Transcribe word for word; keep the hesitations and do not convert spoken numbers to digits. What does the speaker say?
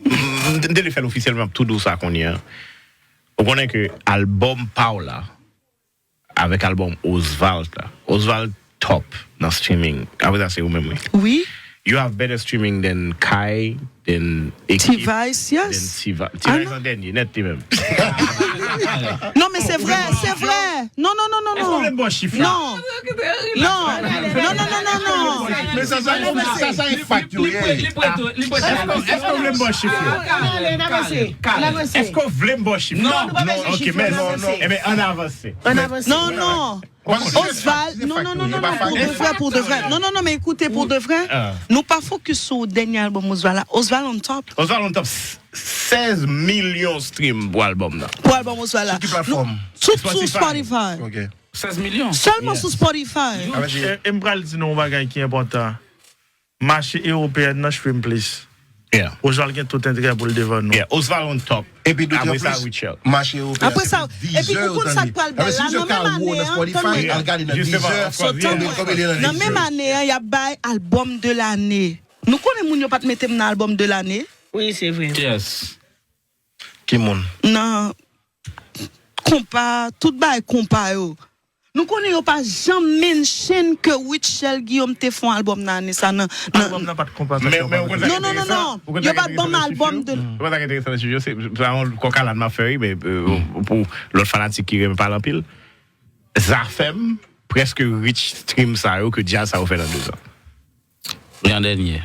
M te vle fè l ofisyèl, men m ap tou di w sa kounye a. Ou konnen ke albòm pa w la, avèk albòm Osvald la. Osvald top nan streaming. Apre sa, se ou menm, wi. Wi. You have better streaming than Kai, than Ekip, T-Vice, than yes. T-Vice. Ah, T-Vice an dènye, nèt li menm. Non, men se vre, se vre. Non, non, non, non, Èske w vle non. m ba w chif la? Non. Non. Non, non, non, non, non. Men sa, sa, sa, sa e fak yo ye. Èske èske w vle m ba w chif yo? Èske w vle m ba w chif yo? Non, nou pa bezwen Ok, chif men yo. Ebyen, ann avanse. Ann avanse. Non, non. Osval, non, non, non, non, non, pour de vrai, pour de vrai. Non, non, non, men ekoute, pour de vrai, Ah. nou pa focus sou dènye albòm Osval la. Osval on top. Osval on top, sèz milyon stream pou albòm nan. Pou albòm Osval la. Sou ki platfòm? Sou, sou Spotify. Spotify. Ok. Sèz milyon. Sèlman sou Spotify. Avèk E e m pral di nou yon bagay ki enpòtan. Mache ewopeyen nan stream plis. Yeah. Osval gen tout enterè pou l devan nou. Yeah, Osval on top. Epi doutè Apre sa, plis, Richard. Mache ewopeyen. Apre sa, epi ou konn sa k pral bèl la, nan menm ane an, Spotify, al gade nan Justement, Deezer. of course, Konbyen, konbyen li nan Nan menm Deezer? Ane an, y ap bay albòm de lane. Nou konnen moun yo pa t mete m nan albòm de lane. Wi, se vre. Yes. Ki moun? Nan konpa, tout bagay konpa yo. Nou konnen yo pa janm mention ke Rutshelle Guillaume te fè yon albòm nan ane sa nan. nan- Albòm nan pa t konpa. Men men ou konn sa Non, non, non, non. Yo pa t ban m albòm de. Ou konn sa ki enteresan nan chif yo? Se se yon kòkalad m ap fè, wi, men euh, pou lòt fanatik ki renmen pale anpil. Zafèm prèske reach stream sa yo ke djaz sa yo fè nan de zan. Jan dènye.